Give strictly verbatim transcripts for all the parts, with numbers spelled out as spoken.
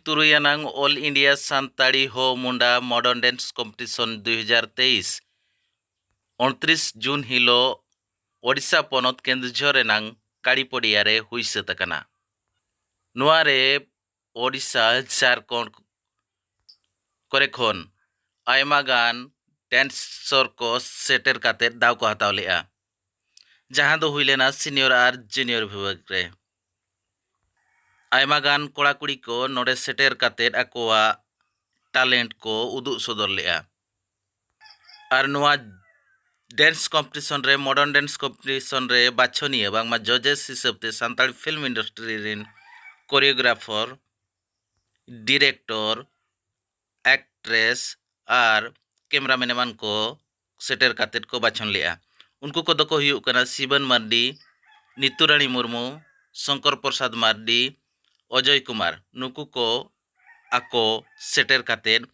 ᱛᱩᱨᱩᱭ ᱟᱱᱟᱝ all India Santali ᱦᱳ ᱢᱩᱱᱰᱟ ᱢᱚᱰᱟᱨᱱ ᱰᱮᱱᱥ ᱠᱚᱢᱯᱤᱴᱤᱥᱚᱱ ᱫᱩᱭ ᱦᱟᱡᱟᱨ ᱛᱮᱭᱤᱥ ᱩᱱᱛᱨᱤᱥ ᱡᱩᱱ ᱦᱤᱞᱳᱜ ᱳᱰᱤᱥᱟ ᱯᱚᱱᱚᱛ ᱠᱮᱱᱫᱩᱡᱷᱚᱨ ᱨᱮᱱᱟᱝ ᱠᱟᱲᱤᱯᱚᱰᱤᱭᱟ ᱨᱮ ᱦᱩᱭ ᱥᱟᱹᱛ ᱟᱠᱟᱱᱟ᱾ ᱱᱚᱣᱟ ᱨᱮ ᱳᱰᱤᱥᱟ, ᱡᱷᱟᱨᱠᱷᱚᱸᱰ ᱠᱚᱨᱮ ᱠᱷᱚᱱ ᱟᱭᱢᱟ ᱜᱟᱱ ᱰᱮᱱᱥᱚᱨ ᱠᱚ ᱥᱮᱴᱮᱨ ᱠᱟᱛᱮ ᱫᱟᱣ ᱠᱚ ᱦᱟᱛᱟᱣ ᱞᱮᱫᱼᱟ, ᱡᱟᱦᱟᱸ ᱫᱚ ᱦᱩᱭ ᱞᱮᱱᱟ ᱥᱤᱱᱤᱭᱚᱨ ᱟᱨ ᱡᱩᱱᱤᱭᱚᱨ ᱵᱤᱵᱷᱟᱜᱽ ᱨᱮ᱾ ᱟᱭᱢᱟ ᱜᱟᱱ ᱠᱚᱲᱟ ᱠᱩᱲᱤ ᱠᱚ ᱱᱚᱰᱮ ᱥᱮᱴᱮᱨ ᱠᱟᱛᱮ ᱟᱠᱚᱣᱟᱜ ᱴᱮᱞᱮᱱᱴ ᱠᱚ ᱩᱫᱩᱜ ᱥᱚᱫᱚᱨ ᱞᱮᱫᱼᱟ᱾ ᱟᱨ ᱱᱚᱣᱟ ᱰᱮᱱᱥ ᱠᱚᱢᱯᱤᱴᱤᱥᱚᱱ ᱨᱮ, ᱢᱚᱰᱟᱨᱱ ᱰᱮᱱᱥ ᱠᱚᱢᱯᱤᱴᱤᱥᱚᱱ ᱨᱮ ᱵᱟᱪᱷᱚᱱᱤᱭᱟᱹ ᱵᱟᱝᱢᱟ ᱡᱚᱡᱮᱥ ᱦᱤᱥᱟᱹᱵ ᱛᱮ ᱥᱟᱱᱛᱟᱲᱤ ᱯᱷᱤᱞᱢ ᱤᱱᱰᱟᱥᱴᱨᱤ ᱨᱮᱱ ᱠᱳᱨᱤᱭᱳᱜᱨᱟᱯᱷᱟᱨ, ᱰᱤᱨᱮᱠᱴᱚᱨ, ᱮᱠᱴᱨᱮᱥ ᱟᱨ ᱠᱮᱢᱮᱨᱟᱢᱮᱱ ᱮᱢᱟᱱ ᱠᱚ ᱥᱮᱴᱮᱨ ᱠᱟᱛᱮᱫ ᱠᱚ ᱵᱟᱪᱷᱚᱱ ᱞᱮᱫᱼᱟ᱾ ᱩᱱᱠᱩ ᱠᱚᱫᱚ ᱠᱚ ᱦᱩᱭᱩᱜ ᱠᱟᱱᱟ ᱥᱤᱵᱟᱱ ᱢᱟᱨᱰᱤ, ᱱᱤᱛᱩᱨᱟᱱᱤ ᱢᱩᱨᱢᱩ, ᱥᱚᱝᱠᱚᱨ ᱯᱨᱚᱥᱟᱫᱽ ᱢᱟᱨᱰᱤ, ᱚᱡᱚᱭ ᱠᱩᱢᱟᱨ᱾ ᱱᱩᱠᱩ ᱠᱚ ᱟᱠᱚ ᱥᱮᱴᱮᱨ ᱠᱟᱛᱮᱫ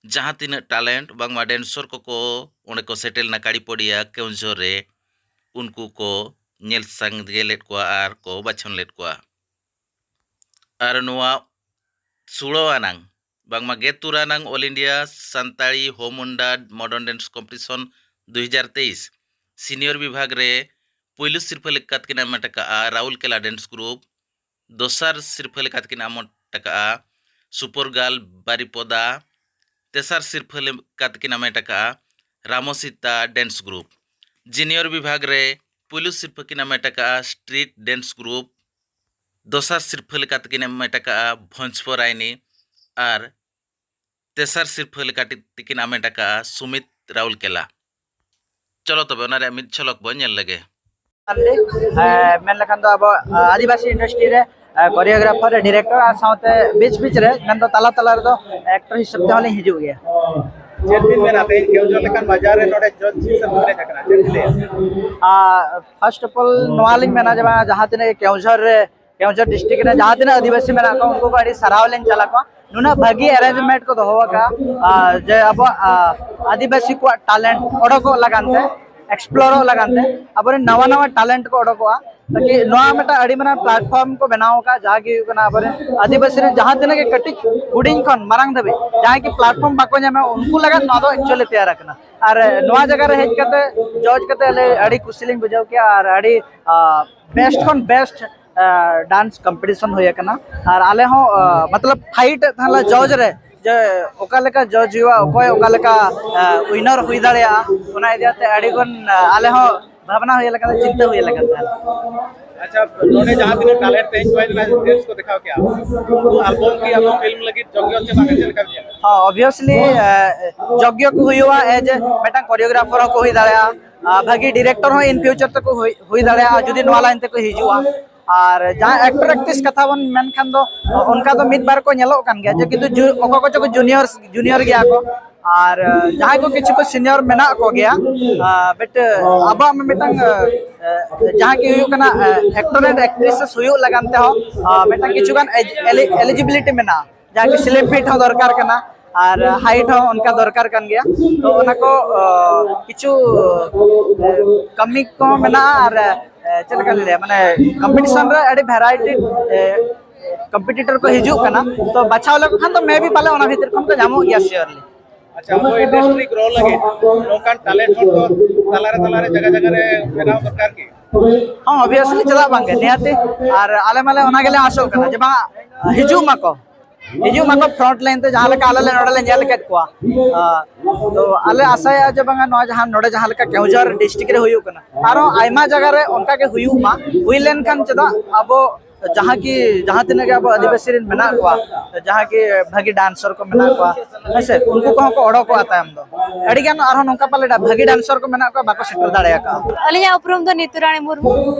ᱡᱟᱦᱟᱸ ᱛᱤᱱᱟᱹᱜ ᱴᱮᱞᱮᱱᱴ ᱵᱟᱝᱢᱟ ᱰᱮᱱᱥᱚᱨ ᱠᱚᱠᱚ ᱚᱸᱰᱮ ᱠᱚ ᱥᱮᱴᱮᱨ ᱞᱮᱱᱟ ᱠᱟᱲᱤᱯᱚᱰᱤᱭᱟ ᱠᱮᱣᱚᱱᱡᱷᱚᱨ ᱨᱮ, ᱩᱱᱠᱩ ᱠᱚ ᱧᱮᱞ ᱥᱟᱸᱜᱮ ᱞᱮᱫ ᱠᱚᱣᱟ ᱟᱨ ᱠᱚ ᱵᱟᱪᱷᱚᱱ ᱞᱮᱫ ᱠᱚᱣᱟ᱾ ᱟᱨ ᱱᱚᱣᱟ ᱥᱳᱞᱳ ᱟᱱᱟᱝ ᱵᱟᱝᱢᱟ ᱜᱮᱛ ᱛᱩᱨᱩᱭ ᱟᱱᱟᱝ ᱚᱞ ᱤᱱᱰᱤᱭᱟ ᱥᱟᱱᱛᱟᱲᱤ ᱦᱳ ᱢᱩᱱᱰᱟ ᱢᱚᱰᱟᱨᱱ ᱰᱮᱱᱥ ᱠᱚᱢᱯᱤᱴᱤᱥᱚᱱ ᱫᱩᱭ ᱦᱟᱡᱟᱨ ᱛᱮᱭᱤᱥ ᱥᱤᱱᱤᱭᱚᱨ ᱵᱤᱵᱷᱟᱜᱽ ᱨᱮ ᱯᱩᱭᱞᱩ ᱥᱤᱨᱯᱷᱟᱹ ᱞᱮᱠᱟᱛᱮ ᱠᱤᱱ ᱦᱟᱢᱮᱴ ᱟᱠᱟᱫᱼᱟ ᱨᱟᱣᱩᱞᱠᱮᱞᱟ ᱰᱮᱱᱥ ᱜᱨᱩᱯ, ᱫᱚᱥᱟᱨ ᱥᱤᱨᱯᱷᱟᱹ ᱞᱮᱠᱟᱛᱮ ᱠᱤᱱ ᱦᱟᱢᱮᱴ ᱟᱠᱟᱫᱼᱟ ᱥᱩᱯᱚᱨ ᱜᱟᱨᱞ ᱵᱟᱨᱤᱯᱚᱫᱟ, ᱛᱮᱥᱟᱨ ᱥᱤᱨᱯᱷᱟᱹ ᱞᱮᱠᱟᱛᱮ ᱠᱤᱱ ᱦᱟᱢᱮᱴ ᱟᱠᱟᱫᱼᱟ ᱨᱟᱢᱚᱥᱤᱛᱟ ᱰᱮᱱᱥ ᱜᱨᱩᱯ᱾ ᱡᱩᱱᱤᱭᱚᱨ ᱵᱤᱵᱷᱟᱜᱽ ᱨᱮ ᱯᱩᱭᱞᱩ ᱥᱤᱨᱯᱷᱟᱹ ᱠᱤᱱ ᱦᱟᱢᱮᱴ ᱟᱠᱟᱫᱼᱟ ᱥᱴᱨᱤᱴ ᱰᱮᱱᱥ ᱜᱨᱩᱯ, ᱫᱚᱥᱟᱨ ᱥᱤᱨᱯᱷᱟᱹ ᱞᱮᱠᱟᱛᱮ ᱠᱤᱱ ᱦᱟᱢᱮᱴ ᱟᱠᱟᱫᱼᱟ ᱵᱷᱚᱸᱡᱽᱯᱚᱨᱟᱭᱱᱤ ᱟᱨ ᱛᱮᱥᱟᱨ ᱥᱤᱨᱯᱷᱟᱹ ᱞᱮᱠᱟᱛᱮ ᱠᱤᱱ ᱦᱟᱢᱮᱴ ᱟᱠᱟᱫᱼᱟ ᱥᱩᱢᱤᱛ ᱨᱟᱣᱩᱞᱠᱮᱞᱟ᱾ ᱪᱚᱞᱚ ᱛᱚᱵᱮ ᱚᱱᱟ ᱨᱮᱭᱟᱜ ᱢᱤᱫ ᱡᱷᱚᱞᱚᱠ ᱵᱚᱱ ᱧᱮᱞ ᱞᱮᱜᱮ᱾ ᱮ, ᱢᱮᱱ ᱞᱮᱠᱷᱟᱱ ᱫᱚ ᱟᱵᱚ, ᱟ, ᱟᱹᱫᱤᱵᱟᱹᱥᱤ ᱤᱱᱰᱟᱥᱴᱨᱤ ᱨᱮ, ᱟ, ᱠᱳᱨᱤᱭᱳᱜᱨᱟᱯᱷᱟᱨ, ᱰᱤᱨᱮᱠᱴᱚᱨ ᱟᱨ ᱥᱟᱶᱛᱮ ᱵᱤᱪ ᱵᱤᱪ ᱨᱮ ᱢᱮᱱᱫᱚ ᱛᱟᱞᱟ ᱛᱟᱞᱟ ᱨᱮᱫᱚ ᱮᱠᱴᱚᱨ ᱦᱤᱥᱟᱹᱵ ᱛᱮᱦᱚᱸ ᱞᱤᱧ ᱦᱤᱡᱩᱜ ᱜᱮᱭᱟ᱾ ᱪᱮᱫ ᱵᱤᱱ ᱢᱮᱱᱟ ᱛᱮᱦᱮᱧ ᱠᱮᱣᱡᱷᱚᱨ ᱞᱮᱠᱟᱱ ᱵᱟᱡᱟᱨ ᱨᱮ ᱱᱚᱰᱮ ᱡᱚᱡᱽ ᱦᱤᱥᱟᱹᱵ ᱛᱮ ᱦᱮᱡ ᱟᱠᱟᱱᱟ, ᱪᱮᱫ ᱵᱤᱱ ᱞᱟᱹᱭᱟ? ᱟᱨ ᱯᱷᱟᱥᱴ ᱚᱯᱷ ᱚᱞ ᱱᱚᱣᱟ ᱞᱤᱧ ᱢᱮᱱᱟ ᱡᱮ ᱵᱟᱝ ᱡᱟᱦᱟᱸ ᱛᱤᱱᱟᱹᱜ ᱜᱮ ᱠᱮᱣᱡᱷᱚᱨ ᱨᱮ, ᱠᱮᱣᱡᱷᱚᱨ ᱰᱤᱥᱴᱨᱤᱠᱴ ᱨᱮ ᱡᱟᱦᱟᱸ ᱛᱤᱱᱟᱹᱜ ᱟᱹᱫᱤᱵᱟᱹᱥᱤ ᱢᱮᱱᱟᱜ ᱠᱚᱣᱟ ᱩᱱᱠᱩ ᱠᱚ ᱟᱹᱰᱤ ᱥᱟᱨᱦᱟᱣ ᱞᱤᱧ ᱪᱟᱞ ᱟᱠᱚᱣᱟ᱾ ᱱᱩᱱᱟᱹᱜ ᱵᱷᱟᱹᱜᱤ ᱮᱨᱮᱧᱡᱽᱢᱮᱱᱴ ᱠᱚ ᱫᱚᱦᱚ ᱟᱠᱟᱫᱼᱟ, ᱟᱨ ᱡᱮ ᱟᱵᱚᱣᱟᱜ, ᱟᱨ ᱟᱹᱫᱤᱵᱟᱹᱥᱤ ᱠᱚᱣᱟᱜ ᱴᱮᱞᱮᱱᱴ ᱚᱰᱚᱠᱚᱜ ᱞᱟᱹᱜᱤᱫ ᱛᱮ ᱮᱠᱥᱯᱞᱳᱨᱚᱜ ᱞᱟᱹᱜᱤᱫ ᱛᱮ ᱟᱵᱚᱨᱮᱱ ᱱᱟᱣᱟ ᱱᱟᱣᱟ ᱴᱮᱞᱮᱱᱴ ᱠᱚ ᱚᱰᱚᱠᱚᱜᱼᱟ᱾ ᱛᱟᱠᱤ ᱱᱚᱣᱟ ᱢᱤᱫᱴᱟᱝ ᱟᱹᱰᱤ ᱢᱟᱨᱟᱝ ᱯᱞᱟᱴᱯᱷᱚᱨᱢ ᱠᱚ ᱵᱮᱱᱟᱣ ᱟᱠᱟᱫ, ᱡᱟᱦᱟᱸ ᱜᱮ ᱦᱩᱭᱩᱜ ᱠᱟᱱᱟ ᱟᱵᱚᱨᱮᱱ ᱟᱹᱫᱤᱵᱟᱹᱥᱤ ᱨᱮᱱ ᱡᱟᱦᱟᱸ ᱛᱤᱱᱟᱹᱜ ᱜᱮ ᱠᱟᱹᱴᱤᱡ ᱦᱩᱰᱤᱧ ᱠᱷᱚᱱ ᱢᱟᱨᱟᱝ ᱫᱷᱟᱹᱵᱤᱡ ᱡᱟᱦᱟᱸᱭ ᱜᱮ ᱯᱞᱟᱴᱯᱷᱚᱨᱢ ᱵᱟᱠᱚ ᱧᱟᱢᱟ, ᱩᱱᱠᱩ ᱞᱟᱹᱜᱤᱫ ᱱᱚᱣᱟ ᱫᱚ ᱮᱠᱪᱩᱭᱮᱞᱤ ᱛᱮᱭᱟᱨ ᱟᱠᱟᱱᱟ᱾ ᱟᱨ ᱱᱚᱣᱟ ᱡᱟᱭᱜᱟ ᱨᱮ ᱦᱮᱡ ᱠᱟᱛᱮ, ᱡᱚᱡᱽ ᱠᱟᱛᱮ ᱟᱞᱮ ᱟᱹᱰᱤ ᱠᱩᱥᱤ ᱞᱤᱧ ᱵᱩᱡᱷᱟᱹᱣ ᱠᱮᱜᱼᱟ ᱟᱨ ᱟᱹᱰᱤ ᱵᱮᱥᱴ ᱠᱷᱚᱱ ᱵᱮᱥᱴ ᱰᱟᱱᱥ ᱠᱚᱢᱯᱤᱴᱤᱥᱚᱱ ᱦᱩᱭ ᱟᱠᱟᱱᱟ᱾ ᱟᱨ ᱟᱞᱮ ᱦᱚᱸ ᱢᱚᱛᱞᱚᱵ ᱯᱷᱟᱭᱤᱴ ᱮᱫ ᱛᱟᱦᱮᱱᱟ ᱡᱚᱡᱽ ᱨᱮ, ᱡᱮ ᱚᱠᱟ ᱞᱮᱠᱟ ᱡᱚᱡᱽ ᱦᱩᱭᱩᱜᱼᱟ, ᱚᱠᱚᱭ ᱚᱠᱟ ᱞᱮᱠᱟ ᱩᱭᱱᱟᱨ ᱦᱩᱭ ᱫᱟᱲᱮᱭᱟᱜᱼᱟ, ᱚᱱᱟ ᱤᱫᱤ ᱠᱟᱛᱮ ᱟᱹᱰᱤ ᱜᱟᱱ ᱟᱞᱮ ᱦᱚᱸ ᱵᱷᱟᱵᱽᱱᱟ ᱦᱩᱭ ᱞᱮᱠᱟ, ᱪᱤᱱᱛᱟᱹ ᱦᱩᱭ ᱞᱮᱠᱟ ᱛᱟᱦᱮᱱᱟ᱾ ᱟᱪᱪᱷᱟ, ᱱᱚᱰᱮ ᱡᱟᱦᱟᱸ ᱛᱤᱱᱟᱹᱜ ᱴᱮᱞᱮᱱᱴ ᱛᱮᱦᱮᱧ ᱠᱚ ᱦᱮᱡ ᱞᱮᱱᱟ, ᱥᱴᱮᱡᱽ ᱠᱚ ᱫᱮᱠᱷᱟᱣ ᱠᱮᱜᱼᱟ, ᱩᱱᱠᱩ ᱟᱞᱵᱚᱢ ᱠᱤ ᱟᱞᱵᱚᱢ ᱯᱷᱤᱞᱢ ᱞᱟᱹᱜᱤᱫ ᱡᱳᱜᱽᱭᱚ ᱥᱮ ᱵᱟᱝ, ᱪᱮᱫ ᱞᱮᱠᱟ ᱵᱤᱱ ᱧᱮᱞᱟ? ᱦᱚᱸ, ᱚᱵᱤᱭᱟᱥᱞᱤ ᱡᱳᱜᱽᱭᱚ ᱠᱚ ᱦᱩᱭᱩᱜᱼᱟ, ᱮᱡ ᱢᱤᱫᱴᱟᱝ ᱠᱳᱨᱤᱭᱳᱜᱨᱟᱯᱷᱟᱨ ᱦᱚᱸᱠᱚ ᱦᱩᱭ ᱫᱟᱲᱮᱭᱟᱜᱼᱟ, ᱟᱨ ᱵᱷᱟᱹᱜᱤ ᱰᱤᱨᱮᱠᱴᱚᱨ ᱦᱚᱸ ᱤᱱ ᱯᱷᱤᱭᱩᱪᱟᱨ ᱛᱮᱠᱚ ᱦᱩᱭ ᱦᱩᱭ ᱫᱟᱲᱮᱭᱟᱜᱼᱟ ᱡᱩᱫᱤ ᱱᱚᱣᱟ ᱞᱟᱭᱤᱱ ᱛᱮᱠᱚ ᱦᱤᱡᱩᱜᱼᱟ᱾ ᱟᱨ ᱡᱟᱦᱟᱸ ᱮᱠᱴᱚᱨ ᱮᱠᱴᱨᱮᱥ ᱠᱟᱛᱷᱟ ᱵᱚᱱ ᱢᱮᱱᱠᱷᱟᱱ ᱫᱚ ᱚᱱᱠᱟ ᱫᱚ ᱢᱤᱫ ᱵᱟᱨ ᱠᱚ ᱧᱮᱞᱚᱜ ᱠᱟᱱ ᱜᱮᱭᱟ, ᱡᱮ ᱠᱤᱱᱛᱩ ᱡᱩ-, ᱚᱠᱚᱭ ᱠᱚᱪᱚ ᱠᱚ ᱡᱩᱱᱤᱭᱚᱨ ᱡᱩᱱᱤᱭᱚᱨ ᱜᱮᱭᱟ ᱠᱚ, ᱟᱨ ᱡᱟᱦᱟᱸᱭ ᱠᱚ ᱠᱤᱪᱷᱩ ᱠᱚ ᱥᱤᱱᱤᱭᱚᱨ ᱢᱮᱱᱟᱜ ᱠᱚᱜᱮᱭᱟ, ᱵᱮᱴ ᱟᱵᱚᱣᱟᱜ ᱢᱟ ᱢᱤᱫᱴᱟᱝ ᱡᱟᱦᱟᱸ ᱠᱤ ᱦᱩᱭᱩᱜ ᱠᱟᱱᱟ ᱮᱠᱴᱚᱨ ᱮᱱᱰ ᱮᱠᱴᱨᱮᱥᱮᱥ ᱦᱩᱭᱩᱜ ᱞᱟᱜᱟᱱ ᱛᱮᱦᱚᱸ ᱢᱤᱫᱴᱟᱝ ᱠᱤᱪᱷᱩᱜᱟᱱ ᱮᱞᱤᱡᱤᱵᱤᱞᱤᱴᱤ ᱢᱮᱱᱟᱜᱼᱟ, ᱡᱟᱦᱟᱸ ᱠᱤ ᱥᱞᱤᱢ ᱯᱷᱤᱴ ᱦᱚᱸ ᱫᱚᱨᱠᱟᱨ ᱠᱟᱱᱟ ᱟᱨ ᱦᱟᱭᱤᱴ ᱦᱚᱸ ᱚᱱᱠᱟ ᱫᱚᱨᱠᱟᱨ ᱠᱟᱱ ᱜᱮᱭᱟ᱾ ᱛᱚ ᱚᱱᱟ ᱠᱚ ᱠᱤᱪᱷᱩ ᱠᱟᱹᱢᱤ ᱠᱚᱦᱚᱸ ᱢᱮᱱᱟᱜᱼᱟ ᱟᱨ ᱪᱮᱫ ᱞᱮᱠᱟ ᱞᱟᱹᱭᱟ, ᱢᱟᱱᱮ ᱠᱚᱢᱯᱤᱴᱤᱥᱚᱱ ᱨᱮ ᱟᱹᱰᱤ ᱵᱷᱮᱨᱟᱭᱴᱤ ᱠᱚᱢᱯᱤᱴᱤᱴᱚᱨ ᱠᱚ ᱦᱤᱡᱩᱜ ᱠᱟᱱᱟ᱾ ᱛᱚ ᱵᱟᱪᱷᱟᱣ ᱞᱮᱠᱚ ᱠᱷᱟᱱ ᱫᱚ ᱢᱮ ᱵᱤ ᱯᱟᱞᱮ ᱚᱱᱟ ᱵᱷᱤᱛᱤᱨ ᱠᱷᱚᱱ ᱠᱚ ᱧᱟᱢᱚᱜ ᱜᱮᱭᱟ ᱥᱤᱭᱳᱨᱞᱤ᱾ ᱟᱪᱪᱷᱟ, ᱟᱵᱚ ᱤᱱᱰᱟᱥᱴᱨᱤ ᱜᱨᱳ ᱞᱟᱹᱜᱤᱫ ᱱᱚᱝᱠᱟᱱ ᱴᱮᱞᱮᱱᱴ ᱦᱚᱲ ᱠᱚ ᱛᱟᱞᱟᱨᱮ ᱛᱟᱞᱟᱨᱮ ᱡᱟᱭᱜᱟ ᱡᱟᱭᱜᱟ ᱨᱮ ᱵᱮᱱᱟᱣ ᱫᱚᱨᱠᱟᱨ ᱜᱮ᱾ ᱦᱚᱸ, ᱚᱵᱤᱭᱟᱥᱞᱤ, ᱪᱮᱫᱟᱜ ᱵᱟᱝᱜᱮ, ᱱᱤᱦᱟᱹᱛᱤ᱾ ᱟᱨ ᱟᱞᱮ ᱢᱟᱞᱮ ᱚᱱᱟ ᱜᱮᱞᱮ ᱟᱥᱚᱜ ᱠᱟᱱᱟ ᱡᱮ ᱵᱟᱝ, ᱦᱤᱡᱩᱜ ᱢᱟᱠᱚ, ᱦᱤᱡᱩᱜ ᱢᱟᱠᱚ ᱯᱷᱨᱚᱱᱴ ᱞᱟᱭᱤᱱ ᱛᱮ, ᱡᱟᱦᱟᱸ ᱞᱮᱠᱟ ᱟᱞᱮ ᱞᱮ ᱱᱚᱰᱮ ᱞᱮ ᱧᱮᱞ ᱠᱮᱫ ᱠᱚᱣᱟ᱾ ᱛᱚ ᱟᱞᱮ ᱟᱥᱟᱭᱟ ᱡᱮ ᱵᱟᱝᱟ ᱱᱚᱣᱟ ᱡᱟᱦᱟᱸ ᱱᱚᱰᱮ ᱡᱟᱦᱟᱸ ᱞᱮᱠᱟ ᱠᱮᱣᱡᱷᱚᱨ ᱰᱤᱥᱴᱨᱤᱠᱴ ᱨᱮ ᱦᱩᱭᱩᱜ ᱠᱟᱱᱟ, ᱟᱨᱦᱚᱸ ᱟᱭᱢᱟ ᱡᱟᱭᱜᱟ ᱨᱮ ᱚᱱᱠᱟ ᱜᱮ ᱦᱩᱭᱩᱜ ᱢᱟ᱾ ᱦᱩᱭ ᱞᱮᱱᱠᱷᱟᱱ ᱪᱮᱫᱟᱜ ᱟᱵᱚ ᱡᱟᱦᱟᱸ ᱠᱤ ᱡᱟᱦᱟᱸ ᱛᱤᱱᱟᱹᱜ ᱜᱮ ᱟᱵᱚ ᱟᱹᱫᱤᱵᱟᱹᱥᱤ ᱨᱮᱱ ᱢᱮᱱᱟᱜ ᱠᱚᱣᱟ, ᱡᱟᱦᱟᱸ ᱠᱤ ᱵᱷᱟᱹᱜᱤ ᱰᱟᱱᱥᱟᱨ ᱠᱚ ᱢᱮᱱᱟᱜ ᱠᱚᱣᱟ, ᱦᱮᱸ ᱥᱮ, ᱩᱱᱠᱩ ᱠᱚᱦᱚᱸ ᱠᱚ ᱚᱰᱚᱠᱚᱜᱼᱟ ᱛᱟᱭᱚᱢ ᱫᱚ᱾ ᱟᱹᱰᱤ ᱜᱟᱱ ᱟᱨᱦᱚᱸ ᱱᱚᱝᱠᱟ ᱯᱟᱞᱮ ᱵᱷᱟᱹᱜᱤ ᱰᱟᱱᱥᱟᱨ ᱠᱚ ᱢᱮᱱᱟᱜ ᱠᱚᱣᱟ, ᱵᱟᱠᱚ ᱥᱮᱴᱮᱨ ᱫᱟᱲᱮ ᱟᱠᱟᱫᱼᱟ᱾ ᱟᱹᱞᱤᱧᱟᱜ ᱩᱯᱨᱩᱢ ᱫᱚ ᱱᱤᱛᱩ ᱨᱟᱱᱤ ᱢᱩᱨᱢᱩ,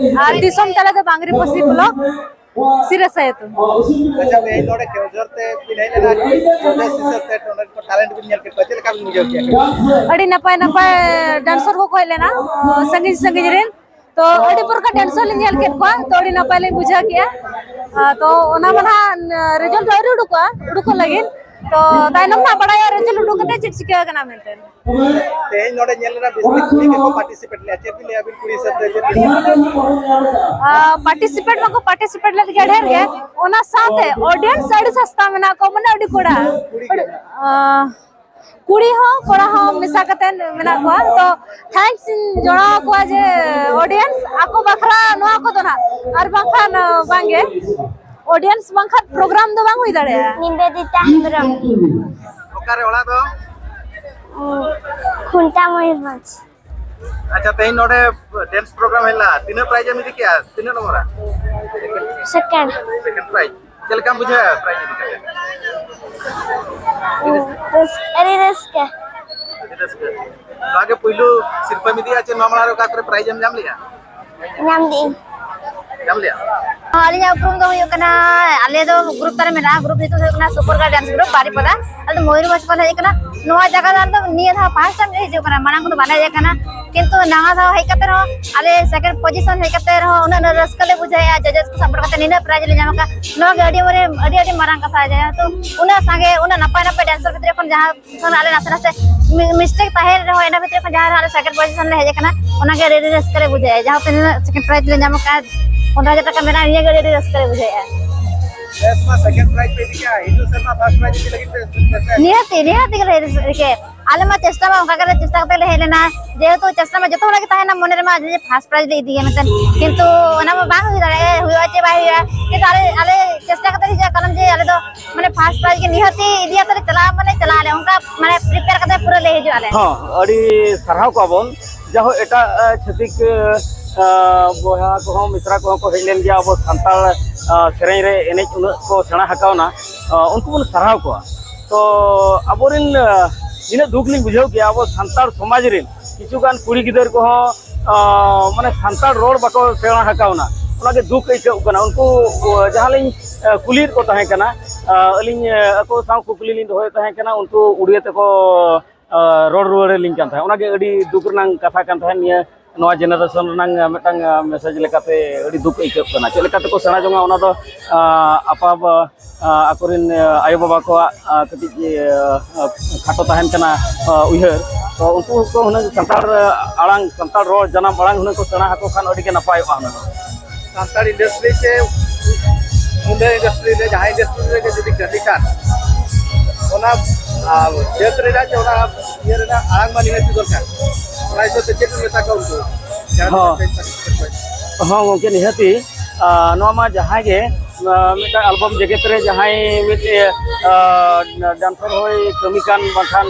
ᱟᱨ ᱫᱤᱥᱚᱢ ᱛᱟᱞᱟ ᱫᱚ ᱵᱟᱝᱨᱤᱯᱚᱥᱤ ᱵᱞᱚᱠ, ᱥᱤᱨᱟᱹ ᱥᱟᱭᱟᱛᱩ᱾ ᱟᱪᱪᱷᱟ, ᱛᱮᱦᱮᱧ ᱱᱚᱰᱮ ᱠᱮᱣᱡᱷᱚᱨ ᱛᱮ ᱵᱤᱱ ᱦᱮᱡ ᱞᱮᱱᱟ, ᱪᱮᱫ ᱯᱚᱨᱤᱵᱮᱥ ᱦᱤᱥᱟᱹᱵ ᱛᱮ ᱱᱚᱰᱮ ᱠᱚ ᱴᱮᱞᱮᱱᱴ ᱵᱤᱱ ᱧᱮᱞ ᱠᱮᱫ ᱠᱚᱣᱟ, ᱪᱮᱫ ᱞᱮᱠᱟ ᱵᱤᱱ ᱵᱩᱡᱷᱟᱹᱣ ᱠᱮᱫᱼᱟ? ᱟᱹᱰᱤ ᱱᱟᱯᱟᱭ ᱱᱟᱯᱟᱭ ᱰᱟᱱᱥᱟᱨ ᱠᱚᱠᱚ ᱦᱮᱡ ᱞᱮᱱᱟ, ᱥᱟᱺᱜᱤᱧ ᱥᱟᱺᱜᱤᱧ ᱨᱮᱱ᱾ ᱛᱚ ᱟᱹᱰᱤ ᱯᱨᱚᱠᱟᱨ ᱰᱮᱱᱥᱟᱨ ᱞᱤᱧ ᱧᱮᱞ ᱠᱮᱫ ᱠᱚᱣᱟ, ᱛᱚ ᱟᱹᱰᱤ ᱱᱟᱯᱟᱭ ᱞᱤᱧ ᱵᱩᱡᱷᱟᱹᱣ ᱠᱮᱜᱼᱟ᱾ ᱟᱨ ᱛᱚ ᱚᱱᱟ ᱢᱟ ᱱᱟᱦᱟᱜ ᱨᱮᱡᱟᱞᱴ ᱟᱹᱣᱨᱤ ᱩᱰᱩᱠᱚᱜᱼᱟ, ᱩᱰᱩᱠᱚᱜ ᱞᱟᱹᱜᱤᱫ᱾ ᱛᱚ ᱛᱟᱭᱱᱚᱢ ᱱᱟᱜ ᱵᱟᱲᱟᱭᱟ ᱨᱮᱡᱟᱞᱴ ᱩᱰᱩᱠ ᱠᱟᱛᱮ ᱪᱮᱫ ᱪᱤᱠᱟᱹ ᱟᱠᱟᱱᱟ ᱢᱮᱱᱛᱮ᱾ ᱛᱮᱦᱮᱧ ᱱᱚᱰᱮ ᱧᱮᱞ ᱞᱮᱱᱟ ᱵᱮᱥ ᱴᱷᱤᱠ ᱠᱩᱲᱤ ᱜᱮᱠᱚ ᱯᱟᱨᱴᱤᱥᱤᱯᱮᱴ ᱞᱮᱭᱟ, ᱪᱮᱫ ᱵᱤᱱ ᱞᱟᱹᱭᱟ ᱟᱹᱵᱤᱱ ᱠᱩᱲᱤ ᱦᱤᱥᱟᱹᱵ ᱛᱮ ᱪᱮᱫ ᱵᱤᱱ ᱞᱟᱹᱭᱟ? ᱯᱟᱨᱴᱤᱥᱤᱯᱮᱴ ᱢᱟᱠᱚ ᱯᱟᱨᱴᱤᱥᱤᱯᱮᱴ ᱞᱮᱫ ᱜᱮᱭᱟ ᱰᱷᱮᱨ ᱜᱮ, ᱚᱱᱟ ᱥᱟᱶᱛᱮ ᱚᱰᱤᱭᱮᱱᱥ ᱟᱹᱰᱤ ᱥᱟᱥᱛᱟ ᱢᱮᱱᱟᱜ ᱠᱚᱣᱟ, ᱢᱟᱱᱮ ᱟᱹᱰᱤ ᱠᱚᱲᱟ, ᱠᱩᱲᱤ ᱜᱮ ᱟᱹᱰᱤ, ᱢᱮᱱᱟᱜ ᱠᱚᱣᱟ᱾ ᱟᱸ, ᱠᱩᱲᱤ ᱦᱚᱸ ᱠᱚᱲᱟ ᱦᱚᱸ ᱢᱮᱥᱟ ᱠᱟᱛᱮ ᱢᱮᱱᱟᱜ ᱠᱚᱣᱟ᱾ ᱛᱚ ᱛᱷᱮᱝᱠᱥ ᱤᱧ ᱡᱚᱲᱟᱣ ᱟᱠᱚᱣᱟ ᱡᱮ ᱚᱰᱤᱭᱮᱱᱥ ᱟᱠᱚ ᱵᱟᱠᱷᱨᱟ ᱱᱚᱣᱟ ᱠᱚᱫᱚ ᱱᱟᱜ, ᱟᱨ ᱵᱟᱝᱠᱷᱟᱱ ᱵᱟᱝᱜᱮ, ᱚᱰᱤᱭᱮᱱᱥ ᱵᱟᱝᱠᱷᱟᱱ ᱯᱨᱳᱜᱨᱟᱢ ᱫᱚ ᱵᱟᱝ ᱦᱩᱭ ᱫᱟᱲᱮᱭᱟᱜᱼᱟ᱾ ᱱᱤᱵᱮᱫᱤᱛᱟ ᱦᱮᱢᱵᱨᱚᱢ᱾ ᱚᱠᱟᱨᱮ ᱚᱲᱟᱜ ᱫᱚ? ᱩᱸ, ᱠᱷᱩᱱᱴᱟ ᱢᱚᱭᱩᱨᱵᱷᱚᱸᱡᱽ᱾ ᱟᱪᱪᱷᱟ, ᱛᱮᱦᱮᱧ ᱱᱚᱰᱮ ᱰᱮᱱᱥ ᱯᱨᱳᱜᱨᱟᱢ ᱦᱩᱭ ᱞᱮᱱᱟ, ᱛᱤᱱᱟᱹᱜ ᱯᱨᱟᱭᱤᱡᱽ ᱮᱢ ᱤᱫᱤ ᱠᱮᱜᱼᱟ? ᱛᱤᱱᱟᱹᱜ ᱱᱚᱢᱵᱚᱨᱟ? ᱥᱮᱠᱮᱱᱰ᱾ Second prize. ᱪᱮᱫ ᱞᱮᱠᱟᱢ ᱵᱩᱡᱷᱟᱹᱣᱟ ᱯᱨᱟᱭᱤᱡᱽ ᱤᱫᱤ ᱠᱟᱛᱮ? ᱨᱟᱹᱥ-, ᱟᱹᱰᱤ ᱨᱟᱹᱥᱠᱟᱹ᱾ ᱟᱹᱰᱤ ᱨᱟᱹᱥᱠᱟᱹ᱾ ᱱᱚᱣᱟ ᱜᱮ ᱯᱩᱭᱞᱩ ᱥᱤᱨᱯᱟᱹᱢ ᱤᱫᱤᱭᱟ ᱪᱮ ᱱᱚᱣᱟ ᱢᱟᱲᱟᱝ ᱨᱮ ᱚᱠᱟ ᱠᱚᱨᱮ ᱯᱨᱟᱭᱤᱡᱽ ᱮᱢ ᱧᱟᱢ ᱞᱮᱜᱼᱟ? ᱧᱟᱢ ᱞᱮᱜᱼᱟᱹᱧ᱾ ᱧᱟᱢ ᱞᱮᱜᱼᱟ? ᱟᱹᱞᱤᱧᱟᱜ ᱩᱯᱨᱩᱢ ᱫᱚ ᱦᱩᱭᱩᱜ ᱠᱟᱱᱟ, ᱟᱞᱮ ᱫᱚ ᱜᱨᱩᱯ ᱛᱟᱞᱮ ᱢᱮᱱᱟᱜᱼᱟ, ᱜᱨᱩᱯ ᱧᱩᱛᱩᱢ ᱫᱚ ᱦᱩᱭᱩᱜ ᱠᱟᱱᱟ ᱥᱩᱯᱚᱨ ᱜᱟᱨᱞ ᱰᱮᱱᱥ ᱜᱨᱩᱯ ᱵᱟᱨᱤᱯᱟᱫᱟ᱾ ᱟᱞᱮ ᱫᱚ ᱢᱚᱭᱩᱨᱵᱷᱚᱸᱡᱽ ᱠᱷᱚᱱ ᱞᱮ ᱦᱮᱡ ᱟᱠᱟᱱᱟ᱾ ᱱᱚᱣᱟ ᱡᱟᱭᱜᱟ ᱫᱚ ᱟᱞᱮ ᱫᱚ ᱱᱤᱭᱟᱹ ᱫᱷᱟᱣ ᱯᱷᱟᱥᱴ ᱴᱟᱭᱤᱢ ᱞᱮ ᱦᱤᱡᱩᱜ ᱠᱟᱱᱟ, ᱢᱟᱲᱟᱝ ᱠᱷᱚᱱ ᱫᱚ ᱵᱟᱞᱮ ᱦᱮᱡ ᱟᱠᱟᱱᱟ᱾ ᱠᱤᱱᱛᱩ ᱱᱟᱣᱟ ᱫᱷᱟᱣ ᱦᱮᱡ ᱠᱟᱛᱮ ᱨᱮᱦᱚᱸ, ᱟᱞᱮ ᱥᱮᱠᱮᱱᱰ ᱯᱚᱡᱤᱥᱚᱱ ᱦᱮᱡ ᱠᱟᱛᱮ ᱨᱮᱦᱚᱸ ᱩᱱᱟᱹᱜ ᱨᱟᱹᱥᱠᱟᱹ ᱞᱮ ᱵᱩᱡᱷᱟᱹᱣᱮᱫᱼᱟ, ᱡᱟᱡᱮᱥ ᱠᱚ ᱥᱟᱯᱳᱨᱴ ᱠᱟᱛᱮ ᱱᱤᱱᱟᱹᱜ ᱯᱨᱟᱭᱤᱡᱽ ᱞᱮ ᱧᱟᱢ ᱟᱠᱟᱫ, ᱱᱚᱣᱟ ᱜᱮ ᱟᱹᱰᱤ ᱢᱟᱨᱮ, ᱟᱹᱰᱤ, ᱟᱹᱰᱤ ᱢᱟᱨᱟᱝ ᱠᱟᱛᱷᱟ᱾ ᱡᱮᱦᱮᱛᱩ ᱩᱱᱟᱹᱜ ᱥᱟᱸᱜᱮ, ᱩᱱᱟᱹᱜ ᱱᱟᱯᱟᱭ ᱱᱟᱯᱟᱭ ᱰᱮᱱᱥᱟᱨ ᱵᱷᱤᱛᱨᱤ ᱠᱷᱚᱱ ᱡᱟᱦᱟᱸ ᱠᱷᱚᱱ ᱟᱞᱮ ᱱᱟᱥᱮ ᱱᱟᱥᱮ ᱢᱤ-, ᱢᱤᱥᱴᱮᱠ ᱛᱟᱦᱮᱸ ᱨᱮᱦᱚᱸ, ᱤᱱᱟᱹ ᱵᱷᱤᱛᱨᱤ ᱠᱷᱚᱱ ᱡᱟᱦᱟᱸ ᱨᱮᱦᱚᱸ ᱟᱞᱮ ᱥᱮᱠᱮᱱᱰ ᱯᱚᱡᱤᱥᱚᱱ ᱞᱮ ᱦᱮᱡ ᱟᱠᱟᱱᱟ, ᱚᱱᱟᱜᱮ ᱟᱹᱰᱤ, ᱟᱹᱰᱤ ᱨᱟᱹᱥᱠᱟᱹ ᱞᱮ ᱵᱩᱡᱷᱟᱹᱣᱮᱫᱼᱟ᱾ ᱡᱟᱦᱟᱸ ᱛᱤᱱᱟᱹᱜ ᱥᱮᱠᱮᱱᱰ ᱯᱨᱟᱭᱤᱡᱽ ᱞᱮ ᱧᱟᱢ ᱟᱠᱟᱫ, ᱯᱚᱱᱨᱚ ᱦᱟᱡᱟᱨ ᱴᱟᱠᱟ ᱢᱮᱱᱟᱜᱼᱟ, ᱱᱤᱭᱟᱹᱜᱮ ᱟᱹᱰᱤ, ᱟᱹᱰᱤ ᱨᱟᱹᱥᱠᱟᱹ ᱞᱮ ᱵᱩᱡᱷᱟᱹᱣᱮᱫᱼᱟ᱾ ᱱᱮᱥ ᱢᱟ ᱥᱮᱠᱮᱱᱰ ᱯᱨᱟᱭᱤᱡᱽ ᱯᱮ ᱤᱫᱤ ᱠᱮᱜᱼᱟ, ᱦᱤᱡᱩᱜ ᱥᱮᱨᱢᱟ ᱯᱷᱟᱥᱴ ᱯᱨᱟᱭᱤᱡᱽ ᱤᱫᱤ ᱞᱟᱹᱜᱤᱫ ᱯᱮ ᱪᱮᱥᱴᱟᱭᱟ? ᱱᱤᱦᱟᱹᱛᱤ, ᱱᱤᱦᱟᱹᱛᱤ ᱜᱮᱞᱮ ᱨᱤᱠᱟᱹᱭᱟ᱾ ᱟᱞᱮ ᱢᱟ ᱪᱮᱥᱴᱟ ᱢᱟ ᱚᱱᱠᱟ ᱜᱮᱞᱮ ᱪᱮᱥᱴᱟ ᱠᱟᱛᱮ ᱞᱮ ᱦᱮᱡ ᱞᱮᱱᱟ, ᱡᱮᱦᱮᱛᱩ ᱪᱮᱥᱴᱟ ᱢᱟ ᱡᱚᱛᱚ ᱦᱚᱲᱟᱜ ᱜᱮ ᱛᱟᱦᱮᱱᱟ ᱢᱚᱱᱮ ᱨᱮᱢᱟ, ᱡᱮ ᱯᱷᱟᱥᱴ ᱯᱨᱟᱭᱤᱡᱽ ᱞᱮ ᱤᱫᱤᱭᱟ ᱢᱮᱱᱛᱮ, ᱠᱤᱱᱛᱩ ᱚᱱᱟ ᱢᱟ ᱵᱟᱝ ᱦᱩᱭ ᱫᱟᱲᱮᱭᱟᱜᱼᱟ, ᱦᱩᱭᱩᱜᱼᱟ ᱪᱮ ᱵᱟᱭ ᱦᱩᱭᱩᱜᱼᱟ, ᱠᱤᱱᱛᱩ ᱟᱞᱮ, ᱟᱞᱮ ᱪᱮᱥᱴᱟ ᱠᱟᱛᱮ ᱞᱮ ᱦᱤᱡᱩᱜᱼᱟ, ᱠᱟᱨᱚᱱ ᱡᱮ ᱟᱞᱮ ᱫᱚ ᱢᱟᱱᱮ ᱯᱷᱟᱥᱴ ᱯᱨᱟᱭᱤᱡᱽ ᱜᱮ ᱱᱤᱦᱟᱹᱛᱤ ᱤᱫᱤᱭᱟ, ᱛᱟᱦᱞᱮ ᱪᱟᱞᱟᱜ ᱢᱟᱱᱮ ᱪᱟᱞᱟᱜ ᱟᱞᱮ, ᱚᱱᱠᱟ ᱢᱟᱱᱮ ᱯᱨᱤᱯᱮᱭᱟᱨ ᱠᱟᱛᱮ ᱯᱩᱨᱟᱹ ᱞᱮ ᱦᱤᱡᱩᱜ ᱟᱞᱮ᱾ ᱦᱚᱸ, ᱟᱹᱰᱤ ᱥᱟᱨᱦᱟᱣ ᱠᱚᱣᱟ ᱵᱚᱱ᱾ ᱡᱟᱭᱦᱳᱠ, ᱮᱴᱟᱜ, ᱮ, ᱪᱷᱟᱹᱛᱤᱠ, ᱮ, ᱵᱚᱭᱦᱟ ᱠᱚᱦᱚᱸ, ᱢᱤᱥᱨᱟ ᱠᱚᱦᱚᱸ ᱠᱚ ᱦᱮᱡ ᱞᱮᱱ ᱜᱮᱭᱟ, ᱟᱵᱚ ᱥᱟᱱᱛᱟᱲ, ᱮ, ᱥᱮᱨᱮᱧ ᱨᱮ ᱮᱱᱮᱡ ᱩᱱᱟᱹᱜ ᱠᱚ ᱥᱮᱬᱟ ᱟᱠᱟᱣᱱᱟ, ᱮ, ᱩᱱᱠᱩ ᱵᱚᱱ ᱥᱟᱨᱦᱟᱣ ᱠᱚᱣᱟ᱾ ᱛᱚ ᱟᱵᱚᱨᱮᱱ, ᱮ, ᱱᱤᱱᱟᱹᱜ ᱫᱩᱠ ᱞᱤᱧ ᱵᱩᱡᱷᱟᱹᱣ ᱠᱮᱜᱼᱟ, ᱟᱵᱚ ᱥᱟᱱᱛᱟᱲ ᱥᱚᱢᱟᱡᱽ ᱨᱮᱱ ᱠᱤᱪᱷᱩ ᱜᱟᱱ ᱠᱩᱲᱤ ᱜᱤᱫᱟᱹᱨ ᱠᱚᱦᱚᱸ, ᱮ, ᱢᱟᱱᱮ ᱥᱟᱱᱛᱟᱲ ᱨᱚᱲ ᱵᱟᱠᱚ ᱥᱮᱬᱟ ᱟᱠᱟᱣᱱᱟ, ᱚᱱᱟᱜᱮ ᱫᱩᱠ ᱟᱹᱭᱠᱟᱹᱜ ᱠᱟᱱᱟ᱾ ᱩᱱᱠᱩ, ᱮ, ᱡᱟᱦᱟᱸ ᱞᱤᱧ, ᱮ, ᱠᱩᱞᱤᱭᱮᱫ ᱠᱚ ᱛᱟᱦᱮᱸ ᱠᱟᱱᱟ, ᱮ, ᱟᱹᱞᱤᱧ, ᱮ, ᱟᱠᱚ ᱥᱟᱶ ᱠᱩᱠᱞᱤ ᱞᱤᱧ ᱫᱚᱦᱚᱭᱮᱫ ᱛᱟᱦᱮᱸ ᱠᱟᱱᱟ, ᱩᱱᱠᱩ ᱩᱲᱤᱭᱟᱹ ᱛᱮᱠᱚ ᱟᱸ, ᱨᱚᱲ ᱨᱩᱣᱟᱹᱲ ᱟᱹᱞᱤᱧ ᱠᱟᱱ ᱛᱟᱦᱮᱸᱫ᱾ ᱚᱱᱟᱜᱮ ᱟᱹᱰᱤ ᱫᱩᱠ ᱨᱮᱱᱟᱜ ᱠᱟᱛᱷᱟ ᱠᱟᱱ ᱛᱟᱦᱮᱸᱫ᱾ ᱱᱤᱭᱟᱹ ᱱᱚᱣᱟ ᱡᱮᱱᱟᱨᱮᱥᱚᱱ ᱨᱮᱱᱟᱝ ᱢᱤᱫᱴᱟᱝ ᱢᱮᱥᱮᱡᱽ ᱞᱮᱠᱟᱛᱮ ᱟᱹᱰᱤ ᱫᱩᱠ ᱟᱹᱭᱠᱟᱹᱜ ᱠᱟᱱᱟ᱾ ᱪᱮᱫ ᱞᱮᱠᱟ ᱛᱮᱠᱚ ᱥᱮᱬᱟ ᱡᱚᱝᱟ, ᱚᱱᱟ ᱫᱚ ᱟᱯᱟ ᱟᱠᱚᱨᱮᱱ ᱟᱭᱳᱼᱵᱟᱵᱟ ᱠᱚᱣᱟᱜ ᱠᱟᱹᱴᱤᱡ ᱠᱷᱟᱴᱚ ᱛᱟᱦᱮᱱ ᱠᱟᱱᱟ ᱩᱭᱦᱟᱹᱨ᱾ ᱛᱚ ᱩᱱᱠᱩ ᱠᱚ ᱦᱩᱱᱟᱹᱝ ᱥᱟᱱᱛᱟᱲ ᱟᱲᱟᱝ, ᱥᱟᱱᱛᱟᱲ ᱨᱚᱲ ᱡᱟᱱᱟᱢ ᱟᱲᱟᱝ ᱦᱩᱱᱟᱹᱝ ᱠᱚ ᱥᱮᱬᱟ ᱟᱠᱚ ᱠᱷᱟᱱ ᱟᱹᱰᱤ ᱜᱮ ᱱᱟᱯᱟᱭᱚᱜᱼᱟ ᱦᱩᱱᱟᱹᱝ᱾ ᱥᱟᱱᱛᱟᱲ ᱤᱱᱰᱟᱥᱴᱨᱤ ᱥᱮ ᱢᱩᱱᱰᱟᱹ ᱤᱱᱰᱟᱥᱴᱨᱤ ᱨᱮ, ᱡᱟᱦᱟᱸ ᱤᱱᱰᱟᱥᱴᱨᱤ ᱨᱮᱜᱮ ᱡᱩᱫᱤ ᱠᱟᱹᱢᱤ ᱠᱷᱟᱱ, ᱚᱱᱟ ᱡᱟᱹᱛ ᱨᱮᱱᱟᱜ ᱡᱮ ᱚᱱᱟ ᱤᱭᱟᱹ ᱨᱮᱱᱟᱜ ᱟᱲᱟᱝ ᱢᱟ ᱱᱤᱦᱟᱹᱛ ᱜᱮ ᱫᱚᱨᱠᱟᱨ᱾ ᱚᱱᱟ ᱦᱤᱥᱟᱹᱵ ᱛᱮ ᱪᱮᱫ ᱵᱮᱱ ᱢᱮᱛᱟ ᱠᱚᱣᱟ ᱩᱱᱠᱩ? ᱦᱚᱸ᱾ ᱦᱚᱸ ᱜᱚᱢᱠᱮ, ᱱᱤᱦᱟᱹᱛᱤ ᱱᱚᱣᱟ ᱢᱟ ᱡᱟᱦᱟᱸᱭ ᱜᱮ ᱢᱤᱫᱴᱟᱝ ᱟᱞᱵᱟᱢ ᱡᱮᱜᱮᱛ ᱨᱮ ᱡᱟᱦᱟᱸᱭ ᱢᱤᱫ ᱰᱟᱱᱥᱟᱨ ᱦᱚᱸᱭ ᱠᱟᱹᱢᱤ ᱠᱟᱱ, ᱵᱟᱝᱠᱷᱟᱱ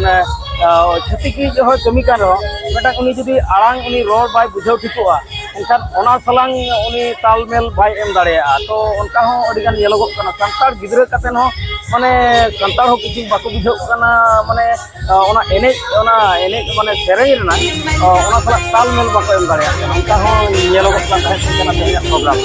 ᱪᱷᱟᱹᱛᱤᱠ ᱦᱚᱸᱭ ᱠᱟᱹᱢᱤ ᱠᱟᱱ ᱨᱮᱦᱚᱸ, ᱢᱤᱫᱴᱟᱝ ᱩᱱᱤ ᱡᱩᱫᱤ ᱟᱲᱟᱝ, ᱩᱱᱤ ᱨᱚᱲ ᱵᱟᱭ ᱵᱩᱡᱷᱟᱹᱣ ᱴᱷᱤᱠᱚᱜᱼᱟ, ᱮᱱᱠᱷᱟᱱ ᱚᱱᱟ ᱥᱟᱞᱟᱝ ᱩᱱᱤ ᱛᱟᱞᱢᱮᱞ ᱵᱟᱭ ᱮᱢ ᱫᱟᱲᱮᱭᱟᱜᱼᱟ᱾ ᱛᱚ ᱚᱱᱠᱟ ᱦᱚᱸ ᱟᱹᱰᱤᱜᱟᱱ ᱧᱮᱞᱚᱜᱚᱜ ᱠᱟᱱᱟ, ᱥᱟᱱᱛᱟᱲ ᱜᱤᱫᱽᱨᱟᱹ ᱠᱟᱛᱮᱫ ᱦᱚᱸ ᱢᱟᱱᱮ ᱥᱟᱱᱛᱟᱲ ᱦᱚᱸ ᱠᱤᱪᱷᱩ ᱵᱟᱠᱚ ᱵᱩᱡᱷᱟᱹᱣ ᱠᱟᱱᱟ, ᱢᱟᱱᱮ ᱚᱱᱟ ᱮᱱᱮᱡ, ᱚᱱᱟ ᱮᱱᱮᱡ ᱢᱟᱱᱮ ᱥᱮᱨᱮᱧ ᱨᱮᱱᱟᱜ ᱚᱱᱟ ᱥᱟᱞᱟᱜ ᱛᱟᱞᱢᱮᱞ ᱵᱟᱠᱚ ᱮᱢ ᱫᱟᱲᱮᱭᱟᱜ ᱠᱟᱱᱟ᱾ ᱚᱱᱠᱟ ᱦᱚᱸ ᱧᱮᱞᱚᱜᱚᱜ ᱠᱟᱱ ᱛᱟᱦᱮᱸᱫ ᱠᱟᱱᱟ ᱛᱮᱦᱮᱧᱟᱜ ᱯᱨᱳᱜᱨᱟᱢ᱾